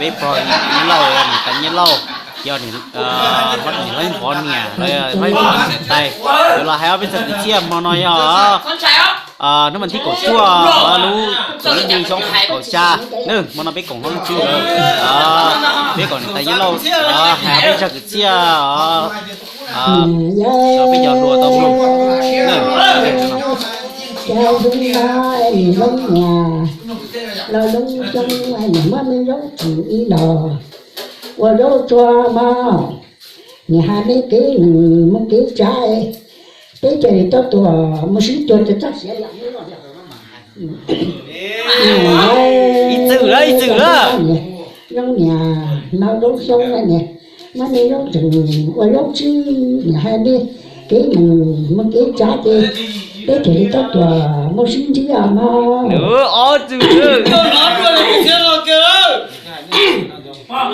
Peb pog Nyiaj Lauj, niam tais Nyiaj Lauj, yog niam hlob Npov niam, hlob Npov niam tais, los hais ob peb txog kwv txhiaj hmo no yog hnub vas thib kaum cuaj, lub xyoo kaum xya, hmo no peb koom hlob lub tswb, peb koom niam tais Nyiaj Lauj, hais ob peb txog kwv txhiaj, peb cov hluas tau mloog. Cov hluas no, nws lub niam, los lub xyoo nws muab me zaub tsuag ib los, ua zaub tsuag mog, nws hais me kev neeg mus kev tsav, peb cia li tuaj tuaj mus sib cuag txog siav yam ib txwm lawm, ib txwm lawm. Lub niam, los lub xyoo niam muab me zaub tsuag ua zaub tsib, nws hais me kev neeg mus kev tsav ces peb cia li tuaj tuaj mus sib ntsib os mog. Ob txwm lawm.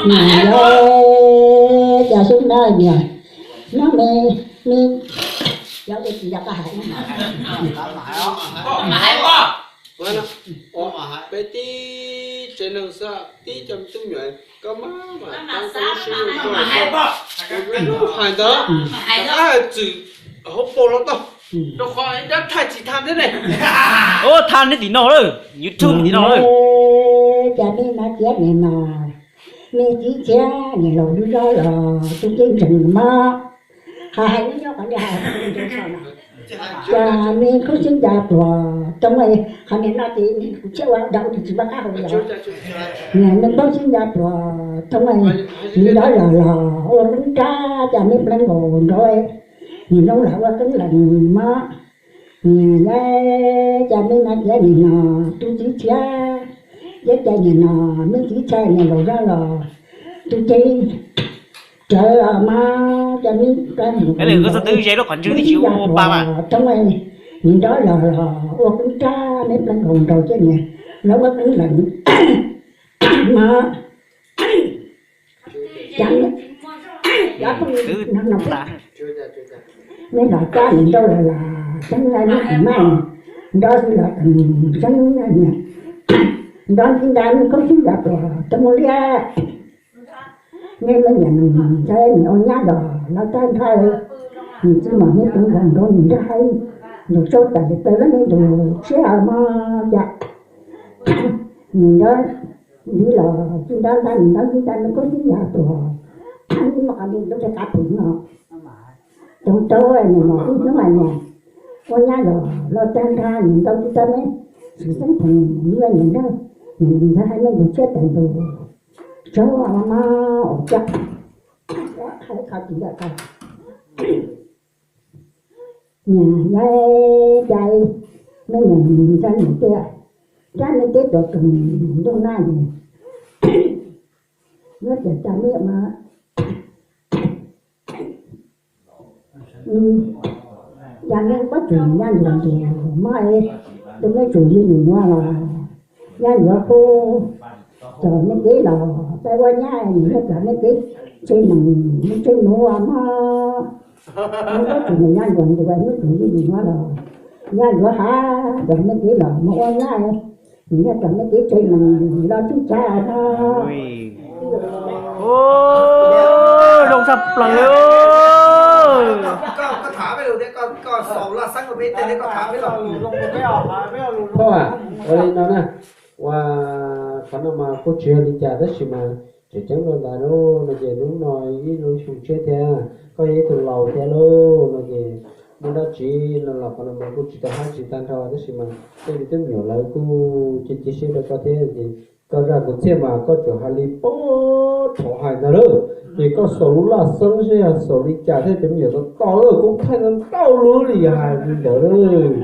Niam, yog cas xyoo no niam, nyob me, me, yog ua tsis yog koj hais. Peb tib tsev neeg xwb, tib co me tub me nyuam, koj maj mam tau koj lub siab zoo, hais ntawd, hais txwm hauv paus los tau, rau qhov dab thaij tsis tham thiab ne. Ua tham neb tim no lawm, YouTube tim no lawm. Cas nej no tias nim no me txiv txiav nim laus lub zog los tus tib ntseeg mog. Hais hais ib nyob qhov nej hais, cas me khaub xib ncas pluas toog, qhov niam no ces kuv thiaj ua dau tus tsis npaj qab hau los. Niam me khaub xib ncas pluas toog, nim no los los ua qeeb rab, cas me pleev nkaus nraud, nim no los ua qeeb lees mog. Cas me no tias nim no tus txiv txiav, thiab cas nim no me txiv txiav nim laus zog los tus tib rawv los mog, cas me pleev nkaus nraud, tus tib ncas pluas toog, nim no los los ua qeeb rab, me pleev nkaus nraud thiab niam, los ua qeeb lees mog. Cas, cas pheej no no peb, nej los cab nim nrau los los tseeb, nej tus maj nrov xwb los tseeb, nrov ntxiv ntag, nej khaub xib ncas pluas tau mus liab. Nej me nyuam ntxhais nim ua nyab los los tag nrho, nim tsis mom nej tus nkaus nraud nim nrog hais, nraud tsau tas li plaws lawm, nej nraud tshiab mog cas. Nim nrov ntxiv los tsis nrov ntag, nim nrov ntxiv ntag, nej khaub xib ncas pluas, nej muaj qhov ntawd lub qab phem no. Toog rau nim no ib hnub niam ua nyab los los tag nrho, nim nrau tsis tau nej, tsis xeeb pheem, nim nim nrog, nim ntxhais hais nej tus tshiab tas ntus, tsaug mog, ua cas hais qhov tsis ntawm qhov. Niam, yog cas me nyuam ntxhais niam tias, rab me teb tuam tseem ntuj naj, yuav tias cas me mas, cas me pob tsuas nyab ntuas ntuas mog, tus me tsuas yws nws nuav los nyab ntuav qub, cov me kev los peb ua nyab nws yog cov me kev tseg nees tseg nuav mog. Nws pob tsuas nyab ntuas ntuas, nws tsuas yws nws nuav los nyab ntuav hav, cov me kev los mus ua nyab, nws yog cov me kev tseg nees los tsis tsav no. Zoo tshaj plaws. Ua li no na, ua qhov no mas kuj tsis yog li cas tab sis mas tseem ceeb rau ntawd lauj no ces hnub no ib lub xyoo tshiab thiab koj yog ib tug laus thiab lauj no ces muaj dab tsi no los qhov no mas kuj tsis tau hab tsis tag nrho tab sis mas tej me tub me nyuam lawv kuj cia cia siab rau koj thiab ces koj zaj kwv txhiaj mas koj tsuas hais li pob thov hais ntag lauj. Ces koj xaus lub laj xeeb seb yog xaus li cas thiab cov me nyuam tau tau lawm, kuj thaij ntau ntau lub li yog hais li ntawd lauj.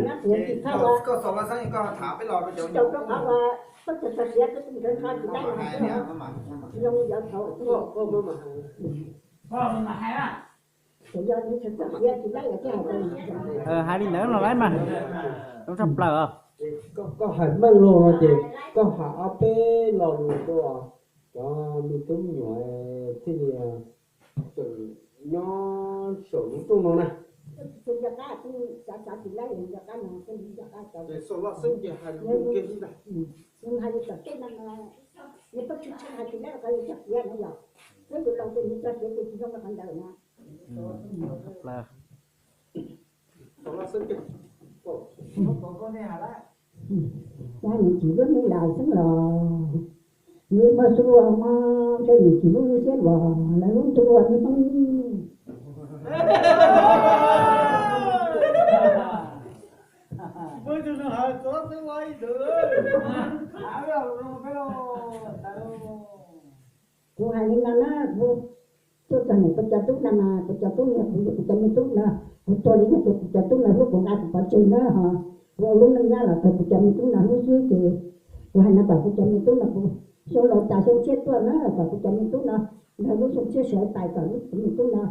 Ces yog nws txawm txawm tias tsis laib los thiaj hais tau. Hais li ntawd los laib mas, zoo tshaj plaws os. Koj hais meej lus no ces koj hais ob peb lo lus rau cov me tub me nyuam thiaj li tseem nyob saum lub rooj no na. Nws tsis lub me laus xwb los nws muaj xub ua mog, ntshe nws tsis lub lub siab los lawv lub ntuj ua me hmoob. Kuv hais li no na, kuv tuaj txog ntawm kuv cov tub na mas kuv cov tub no, kuv, kuv cov me tub no, kuv tuag li no ces kuv cov tub no hlub kuv nqa kuv pov tseg na ho. Kuv ua lub neej nyob los txog kuv cov me tub no hlub xwb ces kuv hais no kom kuv cov me tub no, kuv xyoo laus tas xyoo tshiab tuaj na kom kuv cov me tub no nrog lub xyoo tshiab sawv tais kom lub me tub no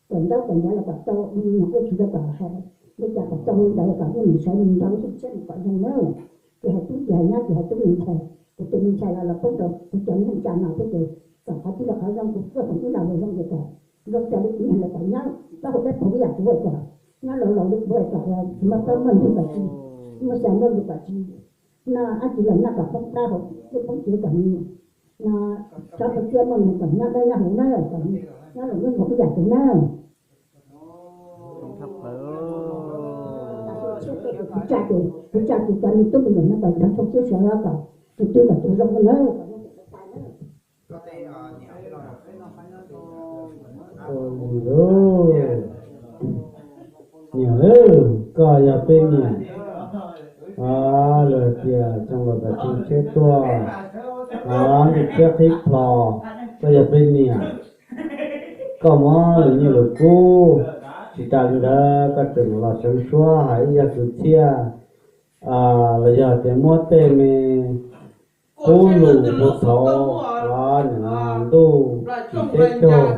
kom ntaub kom ntawv los kom tau, me nyuam ua tsis tau kom hais li cas kom tau li ntawd kom nej mus sawv mus nrog lub xyoo tshiab mus kom zoo na. Ces hais tub ces hais nyab ces hais tub me ntxhais, kuv tus me ntxhais los los poob rau kuv cov neej tsa no thiab ces kom qhov twg los qhov zoo, kuv tuaj foom ib lo lus zoo ces kom zoo raws li kuv niag lawv kom nyob plaub hauv dab phuv ib yam kuv kom nyob laus laus li kuv kom tsis muaj plaub muaj ntug kom tsis muaj xya muaj lus kom tsis no ab tsi los noj kom poob plaub hauv dej poob tsev kom no tsob pua txiab muaj nws kom nyob dawb nyob huv na, kom nyob laus nyob nkaus ib yam kuv na. Kuv tsa ces, kuv tsa ces cov me tub me nyuam no kom nrog txhob siab sawv los kom tus twg kom tus zoo na. Niam, koj yog peb niam, luag tias xyoo laus tas xyoo tshiab tuaj, ntuj tshiab qhib plho, koj yog peb niam, koj muab lwm nyiaj lwm kub, tsis tas li ntawd koj tseem los seev suab hais ib zaj kwv txhiaj, los yog tias muab tej me qub lus puag thaum ntuj tsim teb raug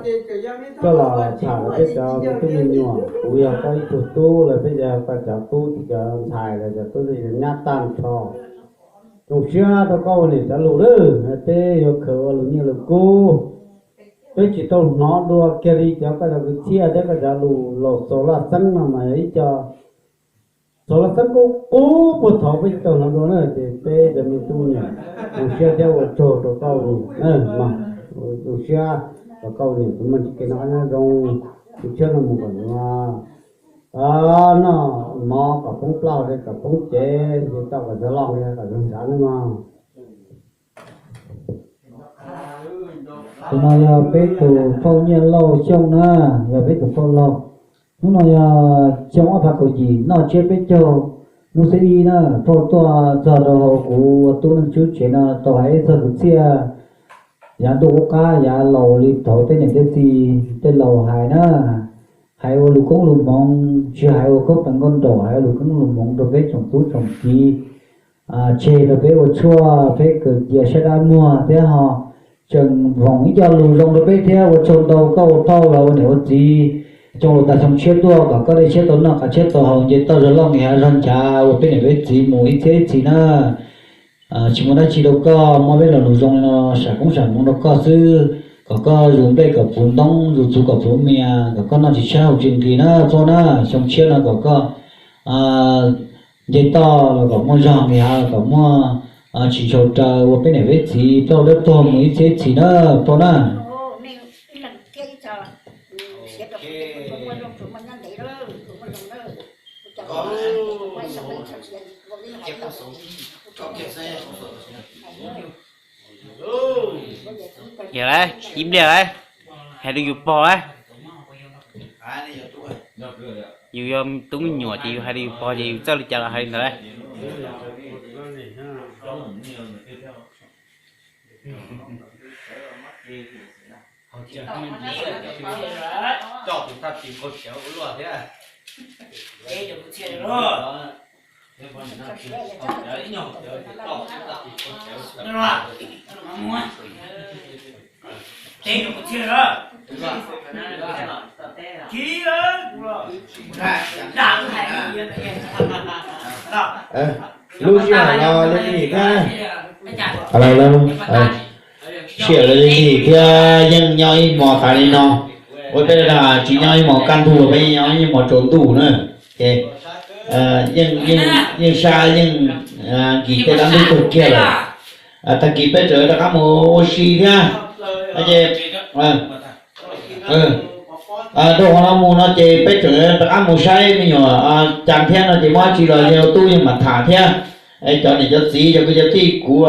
coj los tham rau peb cov me tub me nyuam. Kuv yog koj ib tug tub los peb yog koj cov tub cov ntxhais los cov tub nyab tag nrho. Zoo siab rau koj ua niam cov lus lawm, peb yuav khaws ua lwm nyiaj lwm kub. Peb tsis tau hnov dua kiag li cov koj cov kwv txhiaj thiab koj cov lus laus xaus laj xeeb no mas yog ib co xaus laj xeeb qub qub puag thaum peb tsis tau hnov dua na. Ces peb cov me tub me nyuam zoo siab thiab ua tsaug rau koj ua niam na, zoo siab rau koj ua niam, tus muaj tsis kev noj qab nyob zoo, tus tshiab no mus kom noj mov kom poob plaub hauv dej kom poob tsev, nce toj kom txog loj kom zoo nrad na mog. Tus no yog peb tus phauj Nyiaj Lauj Xyooj na, yog peb tus phauj laug. Hnub no yog xyoo ob phav kaum yim noj tsiab peb caug, hnub xiab ib na, phauj tuaj txog rau hauv kuv ua tub Neej Tswb tsev no tau hais ib txog kwv txhiaj yav ntuj qub qab yav laus li thaum tej niam tej txiv tej laus hais na. Hais ua lus koob lus hmoov, tsis hais ua khaub plees nkauj nraug, hais ua lus koob lus hmoov rau peb tsoom tub tsoom kiv, tseg rau peb ua tshuaj, peb kawm cia sab dab muag thiab ho tseem voom ib co lus zoo rau peb thiab. Ua tsaug ntau koj ua phauj los ua niam ua txiv, xyoo laus tas xyoo tshiab tuaj kom koj dej tshiab tau noj qav tshiab tau haus, nce toj zog loj nqis hav zog nchav ua peb niam peb txiv mus ib txhiab ib txhis na. Tsis muaj dab tsi rau koj, muab peb lo lus zoo li no sam koob sam hmoov rau koj xwb, kom koj zus nplej kom puv ntoob, zus txhuv kom puv mias, kom koj noj tsis tshaib haus tsis nqhis na phauj na. Xyoo tshiab no kom koj nce toj los kom muaj zog nqis hav, kom muaj tsis ntshau raws, ua peb niam peb txiv plaub dawb paug mus ib txhiab ib txhis na phauj na. Yog lawm, ib pliag lawm, hais rau yus pog lawm. Yus yog tub me nyuam ces yus hais rau yus pog ces yus txawj li cas los hais li ntawd lawm. Lub sij hawm no Leej Lis thiab, sij hawm Leej Lis thiab Yeej nyob ib hmos tas li no. Ua peb tsis nyob ib hmos kaj ntug, peb nyob ib hmos tsaus ntuj na. Ces Yeej Sab Yeej Nkis tej dab ntub tuag kiag lawm. Tag kis peb tseem rov qab mus ua si thiab. Ces dhau qhov no mus no ces peb tseem rov qab mus saib me nyuam Cas thiab no ces muaj dab tsi los yawg tub yeej mam tham thiab. Cov niam cov txiv cov kwv cov tij kuv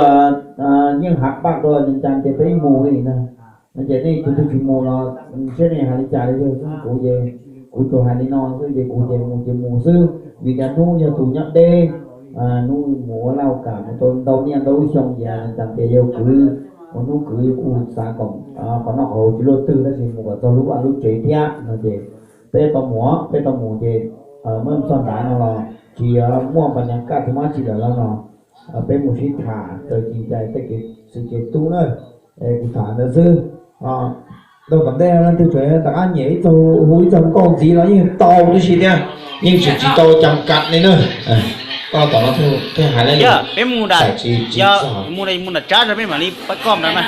yeej hav paj rau Cas tias peb mus li na. No ces nej tus twg tsis mus los seb nej hais li cas li, yog kuv ces kuv tsuas hais li no xwb ces kuv ces mus ces mus xwb, vim cas hnub yog tus nyob deb, hnub mus ua laj ua kam mus tau ntau niaj ntau lub xyoo ces Cas tias yog kwv, ua hnub kwv kuj xav kom qhov noj qhov haus tsis luaj twg tab sis mus kom txog lub vaj lub tsev thiab no ces peb tau mus, peb tau mus ces muab txog nrad no los tsis muaj pas nyas kaj tsis muaj dab tsi lawm los no peb mus sib tham raws ci ncais tej kev txiv kev tub na. Kuv tham ntawd xwb. Tau tom ntej leej twg tseem rov qab nyiam ib txog hu ib txog nkauj ntxiv los yeej tau tib si thiab, yeej tseem tsis tau cas kam li na. Koj tom no thiaj hais li peb mus nram, mus nram tsab peb mam li pab koj nrad na.